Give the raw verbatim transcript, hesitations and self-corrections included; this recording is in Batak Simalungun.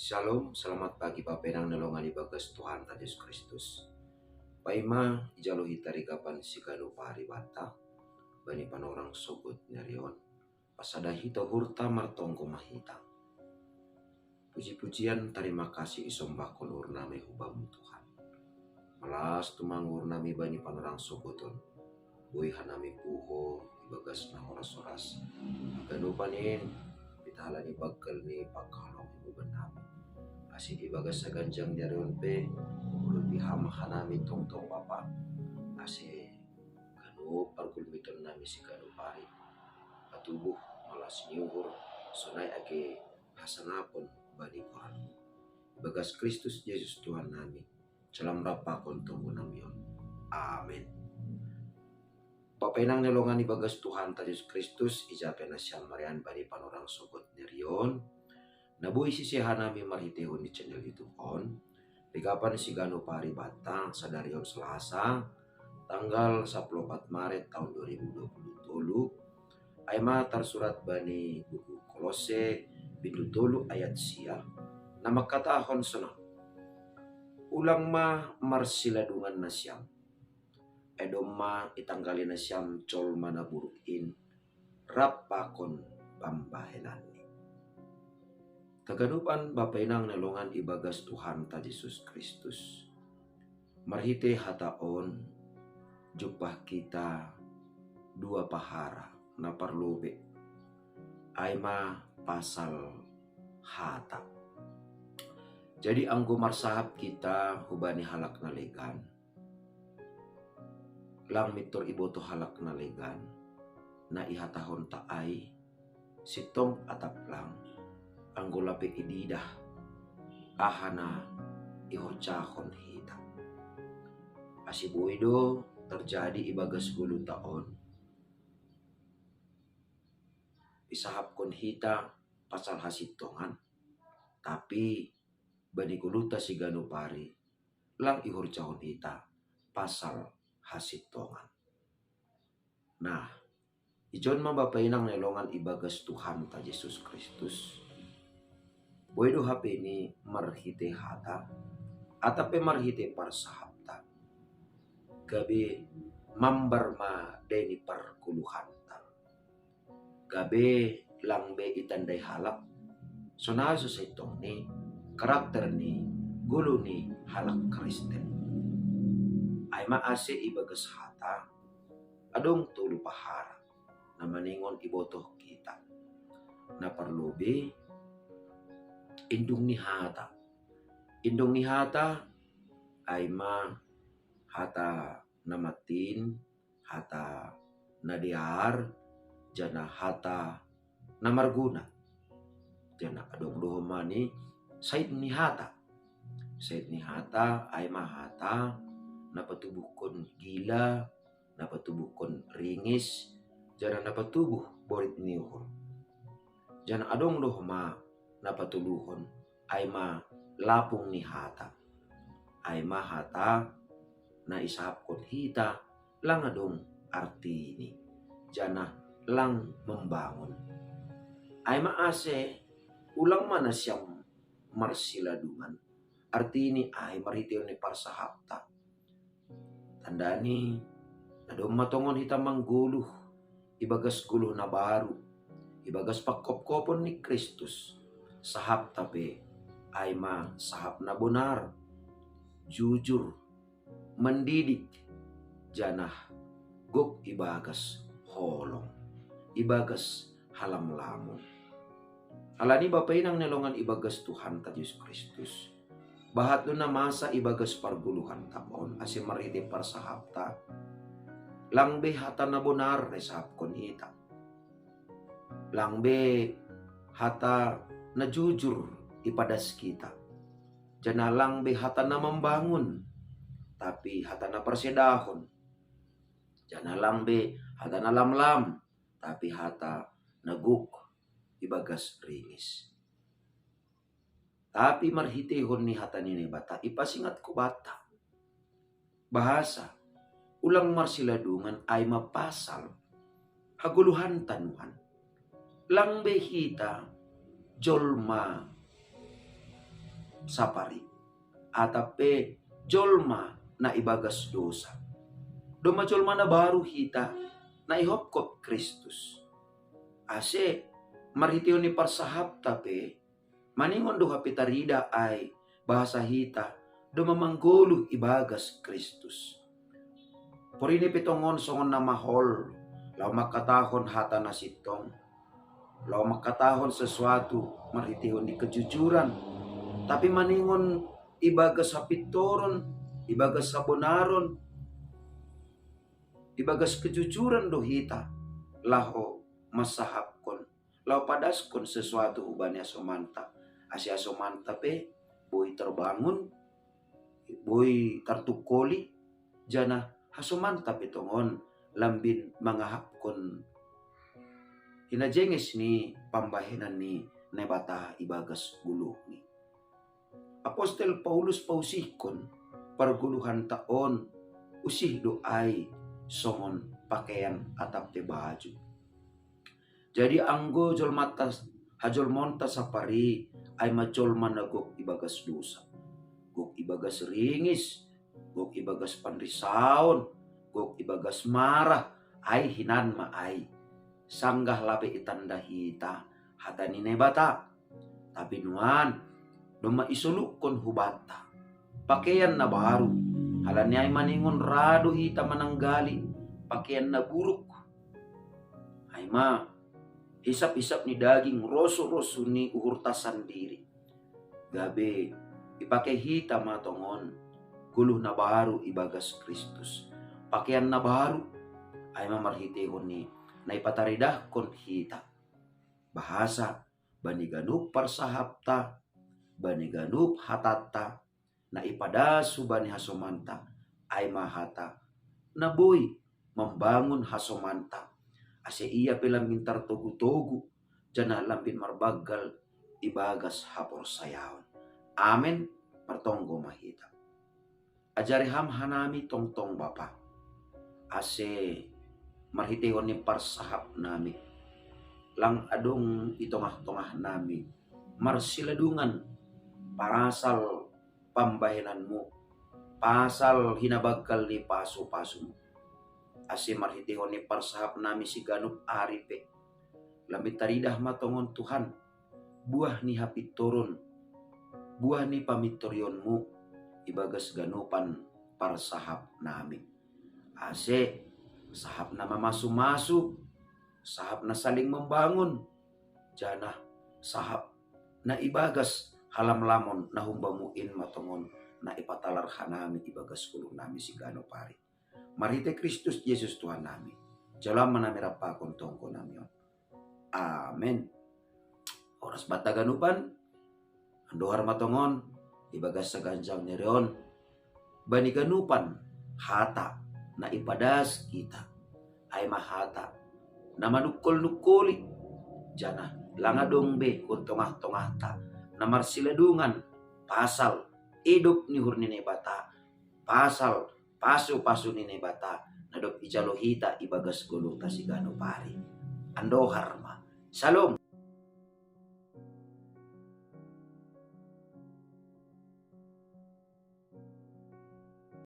Shalom, selamat pagi Bapenang nelongan ibagas Tuhan ta Yesus Kristus. Paima ijalo hita rigapan sigano paribata bani panorang sogot nerion. Pasada hita hurta martonggo mahita. Puji-pujian, tarima kasih isombahkon urnami hubamu Tuhan. Malas tumang urnami bani panorang sogoton. Boi hanami puho ibagas na horas-horas. Ganupan in, pitahalani baggal ni pangkahalongi beban nami. Asi ibagas saganjang ni ari on pe, ulupi hama hanami tongtong Bapa. Asi ganup pargulmiton nami sigano pari. Patubuh malas ni uhur, sonai age hasangapon bani goranmu. Ibagas Kristus Yesus Tuhan nami, jalam rapakon tonggo nami on. Amen. Papenang nelongan ibagas Tuhan ta Yesus Kristus, ijape nasiam marian bani panorang sogot nerion. Na boi sise hanami marhitehon di channel YouTube on. Rigapan sigano paribata sadari on Selasa, tanggal sapuluh opat Maret tahun dua ribu dua puluh tolu. Aima tarsurat bani buku Kolose, bindu tolu ayat sia, na mangkatahon sonang: Ulang ma marsiladungan nasiam. Ai domma itanggali nasiam jolma na buruk in rap pakon pambahenanni. Taganupan Bapenang nelongan ibagas Tuhan ta Yesus Kristus. Marhite hata on, jumpah kita dua pahara na parlobei. Aima pasal hata. Jadi anggo marsahap kita hubani halak na legan, lang mintor iboto halak na legan na ihatahonta ai, sintong atap lang, anggo lape ididah aha na ihorjahon hita. Asi boi do terjadi ibagas goluta on, isahapkon hita pasal hasintongan, tapi bani goluta sigano pari lang ihorjahon hita pasal hasintongan. Nah, ijon ma Bapenang nelongan ibagas Tuhan ta Yesus Kristus. Boi do hape ni marhite hata, atap pe marhite parsahapta, gabe mambar ma daini pargoluhanta. Gabe lang be itandai halak, sonai so saintongni karakter ni golu ni halak Kristen. Aima asi ibagas hata, adong tolu pahara na maningon iboto hita. Na parlobei, indung ni hata. Indung ni hata, aima hata na matin, hata na dear, janah hata na marguna. Janah adong do homa ni sait ni hata. Sait ni hata aima hata na patubuhkon gila, na patubuhkon ringis, janah na patubuh borit ni uhur. Janah adong do homa na patoluhon aima lapung ni hata. Aima hata na isahapkon hita lang adong artini, janah lang membangun. Aima asi ulang ma nasiam marsiladungan, artini ai marhitehon ni parsahapta. Tandani, na domma tongon hita manggoluh ibagas goluh na baru, ibagas pangkopkopon ni Kristus. Sahapta pe aima sahap na bonar, jujur, mendidik, janah gok ibagas holong, ibagas halamlamon. Alani Bapa inang ni longan ibagas Tuhanta Jesus Kristus, bahat do na masa ibagas pargoluhanta on, ase marhite parsahapta, lang be hata na bonar na isahapkon hita. Lang be hata na jujur ipadas hita. Janah lang be hata na mambangun, tapi hata na parsedahon. Janah lang be hata na lamlam, tapi hata na gok ibagas ringis. Tapi marhitehon ni hata ni Naibata ipasingat ho banta bahasa ulang marsiladungan aima pasal hagoluhanta nuan. Lang be hita jolma sapari, atap pe jolma na ibagas dosa. Domma jolma na baru hita na ihopkop Kristus. Ase marhitehon ni parsahapta pe, maningon do hape tarida ai bahasa hita domma manggoluh ibagas Kristus. Porine pe tongon songon na mahol, laho mangkatahon hata na sintong, laho mangkatahon sesuatu marhitehon ni kejujuran, tapi maningon ibagas hapintoron, ibagas habonaron, ibagas kejujuran do hita laho mansahapkon, laho padaskon sesuatu hubani hasomanta, ase hasomanta pe boi terbangun, boi tartungkoli, janah hasomanta pe tongon lambin mangahapkon hinajenges ni pambahenan ni Naibata ibagas goluhni. Apostel Paulus pausihkon pargoluhanta on usih do ai songon pakean atap pe baju. Jadi anggo jolmanta, hajolmaonta sapari, ai ma jolma na gok ibagas dosa, gok ibagas ringis, gok ibagas panrisaon, gok ibagas marah, ai hinan ma ai. Sanggah lape itanda hita hata ni Naibata. Tapi nuan, domma isolukkon hubanta pakean na baru, halani ai maningon ra do hita mananggali pakean na buruk. Ai ma hisap-hisap ni daging, rosu-rosu ni uhurta sandiri. Gabe ipake hita ma tongon goluh na baru ibagas Kristus. Pakean na baru, ai ma marhitehon ni na ipataridahkon hita. Bahasa bani ganup parsahapta, bani ganup hatanta, na ipadas hubani hasomanta, ai ma hata na boi mambangun hasomanta, ase ia pe lambin tartogu-togu, janah lambin marbanggal ibagas haporsayaon. Amen. Martonggo ma hita. Ajari Ham hanami tongtong, Bapa, ase marhitehon ni parsahapnami, lang adong i tongah-tongahnami marsiladungan pasal pambahenanmu, pasal hinabanggal ni pasu-pasumu. Ase marhitehon ni parsahapnami siganup ari pe, lambin taridah ma tongon, Tuhan, buah ni hapintoron, buah ni pamintorionmu ibagas ganupan parsahapnami. Ase sahap na mamasu-masu, sahap na saling membangun, janah sahap na ibagas halamlamon na humbamu in ma tongon na ipatalar hanami ibagas goluhnami siganup ari. Marhite Kristus Jesus Tuhannami, jalo ma nami rap pakon tonggonami on. Amen. Horas banta ganupan, andohar ma tongon ibagas saganjang ni ari on bani ganupan hata na ipadas hita, ai ma hata na manungkol-nungkoli, janah lang adong be hun tongah-tongahta na marsiladungan pasal idop ni uhur ni Naibata, pasal pasu-pasu ni Naibata na dob ijalo hita ibagas goluhta siganup ari. Andohar ma. Salom.